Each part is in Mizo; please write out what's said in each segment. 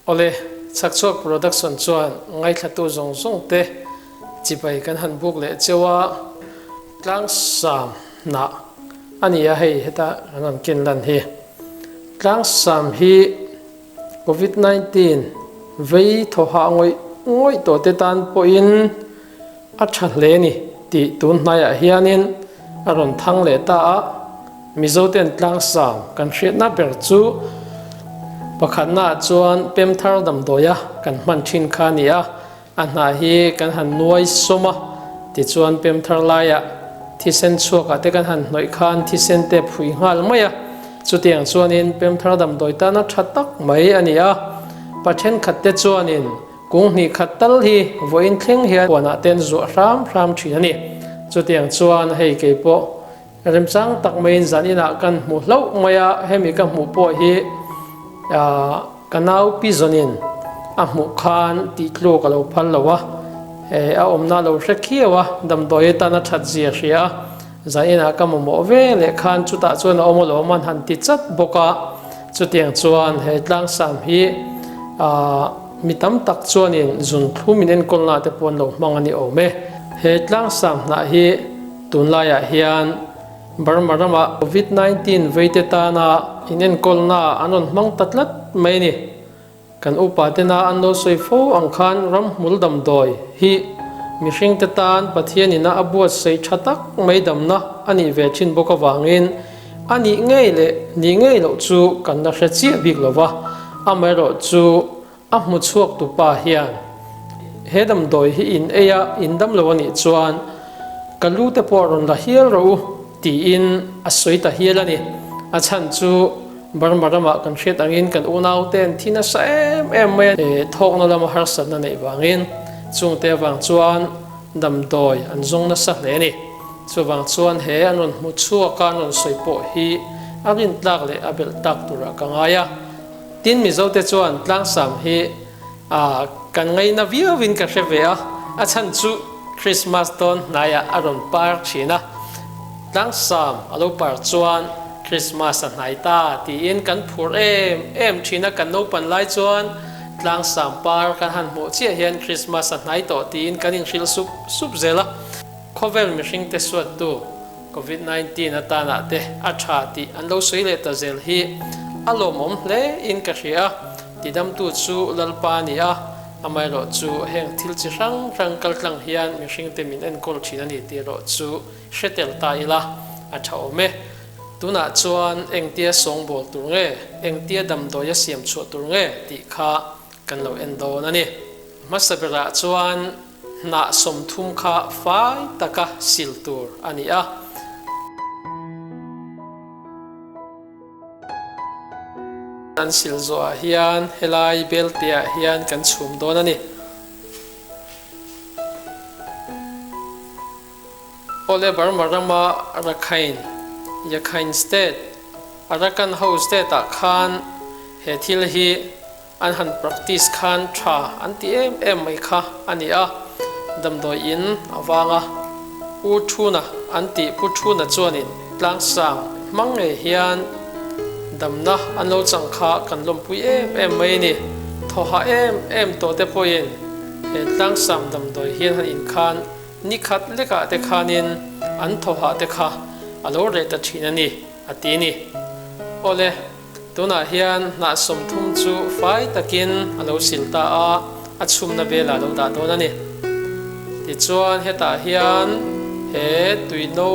Awle, Chhakchhuak Production chuan ngaithlatu zawng zawng te chibai kan han buk leh cheu a, Tlangsam hnah a ni a hei heta kan rawn ken lan hi. Tlangsam hi Covid 19 vei thawhah ngawih ngawih tawh te tan pawhin A tha hle ni tih tun hnaiah hianin a rawn thang leh ta a, Mizoten tlangsam kan hriatna ber chu pakhatnaah chuan pemthar damdawia kan hman thin kha a ni a, a hnah hi kan han nuai sawm a, tichuan pemthar laiah thisen chhuakah te kan han hnawih khan thisen te phui nghal mai a, chutiang chuanin pemthar damdawi tana tha tak mai a ni a, pa thenkhatte chuanin Kung hnih khat tal hi vawiin thleng hian huanah ten zuah hram hram thin a ni. Chutiang chuan hei kei pawh remchang tak maiin zan inah kan hmu hlauh mai a, hemi ka hmuh pawh hi ka nau pi zawnin a hmuh khan tih tluk a lo phal lo a, a awmna a lo hre khiau a, damdawi atana that zia hria a, zan inah ka mamawh ve leh khan chutah chuan a awm alawm an han ti chat bawk a. Chutiang chuan he tlangsam hi mi tam tak chuanin zun thlum in enkawlna te pawh an lo hmang a ni awm e. He tlangsam hnah hi tunlaiah hian Burma rama Covid 19 veite tana inenkawlna an rawn hmang ta tlat mai a ni. Kan upa tena an lo sawi fo ang khan ramhmul damdawi hi mihringte tan Pathian ina a buatsaih tha tak mai damna a nih ve thin bawk avangin a nih ngei leh nih ngei loh chu kan la hre chiah bik lo va, amaherawhchu a hmu chhuak tu pa hian he damdawi hi in ei a in dam lo a nih chuan ka lu te pawh rawn la hial rawh u tiin a sawi ta hial a ni. A chhan chu Burma ramah kan hriat angin kan unaute an thi nasa em em mai a, thawkna lama harsatna neih vangin chungte avang chuan damdawi an zawng nasa hle a ni. Chuvang chuan he an rawn hmu chhuak a, an rawn sawi pawh hi a rintlak leh a belh tak turah ka ngai a. Tin, Mizote chuan tlangsam hi kan ngaina viauin ka hre ve a, a chhan chu Krismas dawn hnaiah a rawn par thin a. Tlangsam a lo par chuan Krismas a hnai ta tiin kan phur em em thin a, kan naupan lai chuan tlangsam par kan han hmuh chiah hian Krismas a hnai tawh tiin kan inhrilh sup sup zel a. Khawvel mihringte suattu Covid 19 atanah te a tha tih an lo sawi leh ta zel hi a lawmawm hle in ka hria a, tidamtu chu Lalpa a ni a, amaherawh chu heng thil chi hrang hrang kaltlang hian mihringte min enkawl thin a ni tih erawh chu Hre tel ta ila, a tha awm e. Tunah chuan engtia sawngbawl tur nge, engtia damdawi a siam chhuah tur nge tih kha kan lo en dawn a ni. Hmasa berah chuan hnah 30 kha fai taka sil tur a ni a. An sil zawhah hian helai belteah hian kan chhum dawn a ni. Awle Burma rama Rakhine, Yakhine State, Arakan ho state ah khan he thil hi an han practice khan tha an ti em em mai kha a ni a, damdawi in a vang a, U Thuna an tih Pu Thuna chuanin tlangsang hmang ngei hian damna an lo chang kha kan lawmpui em em mai a ni, thawhah em em tawh te pawhin he tlangsang damdawi hian han inkhan Ni khat lekah te khanin an thawhah te kha a lo reh ta thin a ni, a ti ni. Awle, tunah hian hnah 30 chu fai takin a lo sil ta a, a chhumna velah a lo dah dawn a ni. Tichuan hetah hian he tui no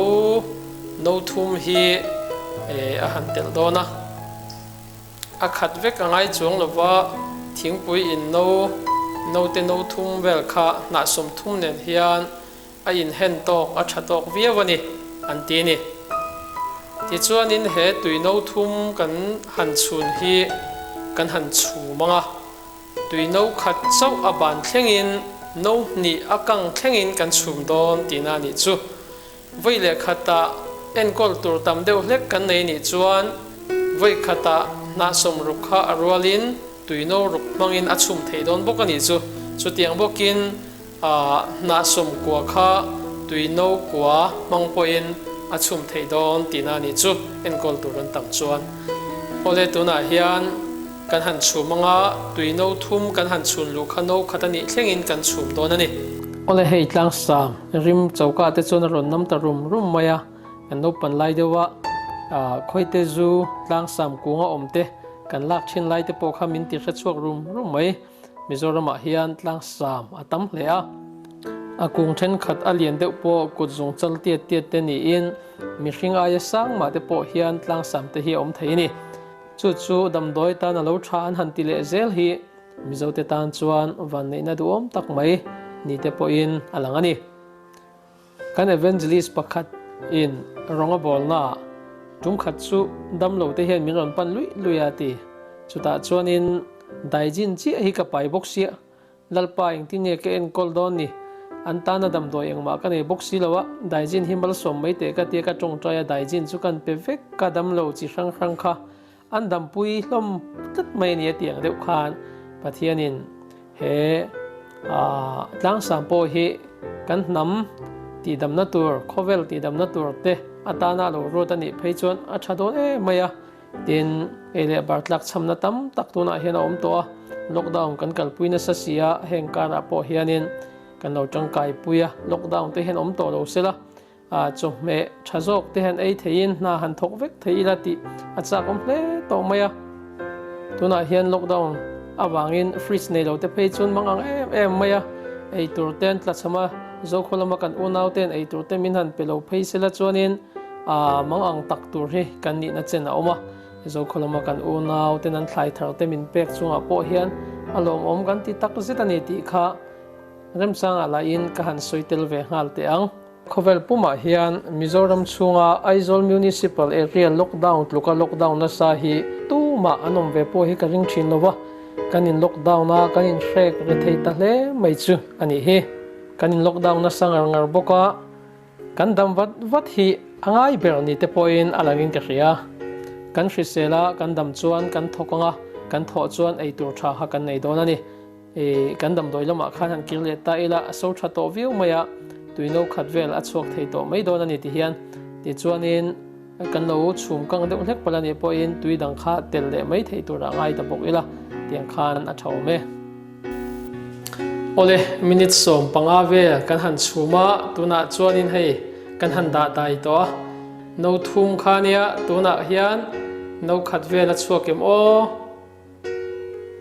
no thum hi a han telh dawn a. A khat vek a ngai chuang lo va, thingpui in no, note no thum vel kha hnah 30 nen hian a inhen tawk, a tha tawk viau a ni, an ti a ni. Tichuanin he tui no thum kan han chhun hi kan han chhum ang a, tui no khat chauh a ban thlengin no hnih a kang thlengin kan chhum dawn tihna a nih chu. Vawi leh khatah enkawl tur tam deuh hlek kan nei nih chuan vawi khatah hnah 60 kha a rualin tui no ruk hmangin a chhum thei dawn bawk a nih chu. Chutiang bawkin hnah 90 kha tui no kua hmang pawhin a chhum thei dawn tihna a nih chu enkawl tur an tam chuan. Awle tunah hian. Kan han chhum anga tui no thum kan han chhun luh kha no khat a nih thlengin kan chhum dawn a ni. Awle hei tlangsam rim choka te chuan a rawn nam ta rum rum mai a, kan naupan lai deuh a khawite zu tlangsam kunga awm te kan lak thin lai te pawh kha min ti hre chhuak rum rum mai. Mizoramah hian tlangsam a tam hle a, a kung thenkhat a lian deuh pawh kut zung chal tiat tiat te niin mihring aia sang mah te pawh hian tlangsam te hi a awm thei a ni. Chu chu damdawi tan a lo tha an han ti leh zel hi Mizote tan chuan vanneihna duhawm tak mai ni te pawhin a lang a ni. Kan evangelist pakhat in rawng a bawlna ah tum khat chu damlo te hian min rawn pan luih luih a ti. Chutah chuanin daijin chiah hi ka pai bawk sia, Lalpa engtin nge ka enkawl dawn ni? An tana damdawi engmah ka nei bawk si lo a, daijin hi malsawm mai teh ka tia ka tawngtai a daijin chu kan pe vek ka damlo chi hrang hrang kha An dampui hlawm tlat mai a ni a tih ang deuh khan Pathianin he tlangsam pawh hi kan hnam tihdamna tur, khawvel tihdamna tur te atana a lo ruat a nih phei chuan a tha dawn em mai a. Tin, ei leh bar tlak chhamna tam tak tunah hian a awm tawh a, lockdown kan kalpui nasa si a, heng karah pawh hianin kan lo tangkai pui a, lockdown te hian awm tawh lo sela, A chawhmeh tha zawk te han ei theiin hna han thawk vek thei ila tih a chak awm hle tawh mai a. Tunah hian lockdown avangin fridge nei lo te phei chuan mang ang em em mai a. Ei tur te an tlachham a, Zokhaw lama kan unau ten ei tur te min han pe lo phei sela chuanin a mang ang tak tur hi kan nihna chen a awm a. Zokhaw lama kan unau ten an thlai thar te min pek chungah pawh hian a lawmawm kan ti tak zet a ni tih kha remchangah lahin ka han sawi tel ve nghal teh ang. Khawvel pumah hian Mizoram chhunga Aizawl Municipal Area lockdown tluka lockdown nasa hi tumah an awm ve pawh hi ka ring thin lo va, kan in lockdown a, kan in hrek ri thei ta hle mai chu a nih hi. Kan in lockdown nasa ngar ngar bawk a, kan dam vat vat hi a ngai ber ni te pawhin a langin ka hria. Kan hrisel a, kan dam chuan kan thawk ang a, kan thawh chuan eitur tha kha kan nei dawn a ni. I kan damdawi lamah khan han kir leh ta ila a so tha tawh viau mai a, tui no khat vel a chhuak thei tawh mai dawn a ni ti hian. Tichuanin kan lo chhum kang deuh hlek palh a nih pawhin tui dang kha tel leh mai theih turah ngai ta bawk ila tiang khan a tha awm e. Awle, minute 15 vel kan han chhum a, tunah chuanin hei kan han dah dai tawh a, no thum kha nia tunah hian no khat vel a chhuak em aw?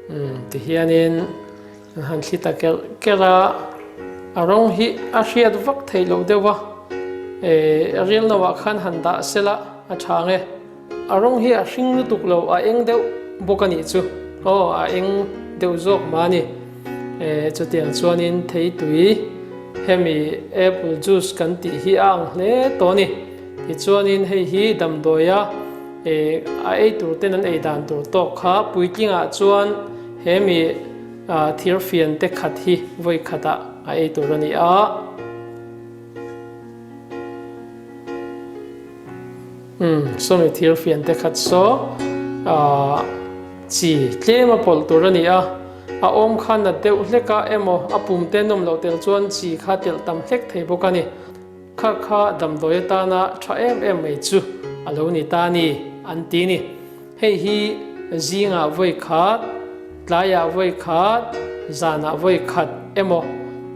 Umm ti hianin an han thli ta kerh kerh a, a rawng hi a hriat vak theih loh deuh a, eh a rial no ah khan han dah sela a tha ang e. A rawng hi a hring lutuk lo, a eng deuh bawk a nih chu, aw a eng deuh zawk mah a ni. Eh chutiang chuanin theitui hemi apple juice kan tih hi a ang hle tawh a ni. Tichuanin hei hi damdawia eh a ei tur ten an ei dan tur tawk kha puitlingah chuan he mi thir fian te khat hi vawi khatah a ei tur a ni a. Umm sawmi thir fian te khat saw ah chi tlem a pawlh tur a ni a, a awm kha nat deuh hlek a emaw a pum te nawm loh tel chuan chi kha telh tam hlek thei bawk a ni. Kha kha damdawi atana tha em em mai chu a lo ni ta ni, an ti ni. Hei hi zingah vawi khat, tlaiah vawi khat, zanah vawi khat emaw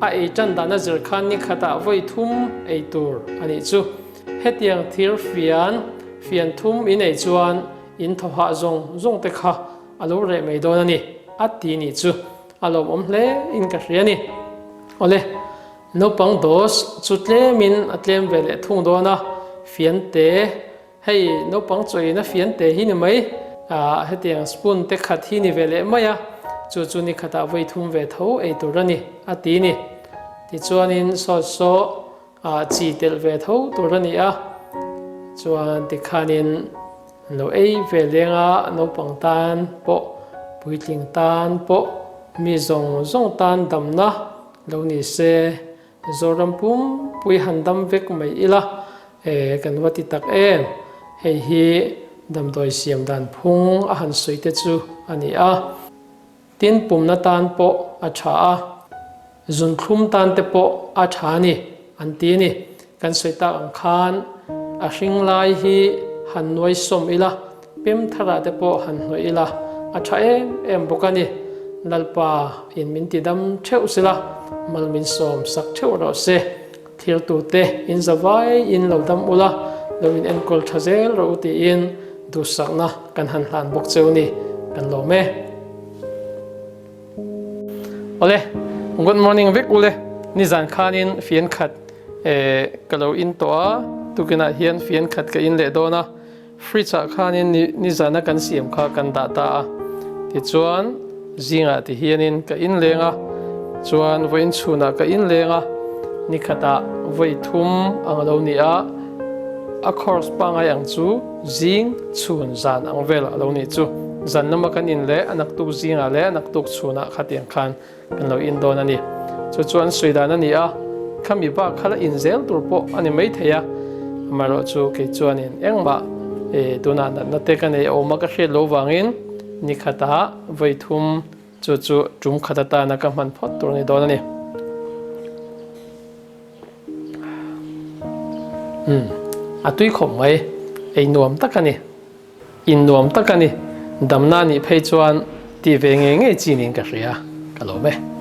a ei tan dan a zir khan ni khatah vawi thum ei tur a nih chu. Hetiang thir fian, fian thum in ei chuan in thawhah zawng zawng te kha a lo reh mai dawn a ni, a ti nih chu. A lawmawm hle in ka hria a ni. Awle. Naupang dose chu tlemin a tlem ve leh thung dawn a, fiante, hei naupang chawina fiante hi ni mai, ah hetiang spoon te khat hi ni ve leh mai a, chu chu ni khatah vawi thum ve tho ei tur a ni, a ti ni. Tichuanin sawt saw ah chi telh ve tho tur a ni a, chuan tikhanin lo ei ve leng a, naupang tan pawh, puitling tan pawh, mi zawng zawng tan damna Lo ni se, Zoram pumpui han dam vek mai ila, e, kan va ti tak em? Hei hi damdawi siam dan phung a han sawi te chu a ni a. Tin, pumna tan pawh a tha a, zunthlum tan te pawh a tha a ni, an ti a ni. Kan sawi tak ang khan a hring lai hi han nuai sawm ila, pem tharah te pawh han hnawih ila, A tha em em bawk a ni. Lalpa in min ti dam theuh sela, mal min sawm sak theuh rawh se. Thiltute in zavai in lo dam ula, lo in enkawl tha zel rawh u tiin duhsakna kan han hlan bawk cheu ni. Kan lawm e. Awle, good morning vek ule. Nizan khanin fian khat ka lo in tawh a, tukinah hian fian khat ka in leh dawn a. Fridge ah khanin nizana kan siam kha kan dah ta a, tichuan zingah ti hianin ka in leng a, chuan vawiin chhunah ka in leng a, nikhatah vawi thum ang a lo ni a, a course pangai ang chu zing chhun zan ang vel a lo nih chu, zan lama kan in leh a naktuk zingah leh a naktuk chhunah khatiang khan Kan lo in dawn a ni. Chu chu an sawi dan a ni a, khami bak kha la in zel tur pawh a ni maithei a, amaherawh chu kei chuanin engmah tunah natna te ka nei awm a ka hriat loh vangin ni khatah vawi thum chu chu tum khat atana ka hman phawt tur a ni dawn a ni. Umm, a tui khawp mai, ei nuam tak a ni. In nuam tak a ni, damna nih phei chuan tih ve ngei ngei chi niin ka hria, ka lawm e.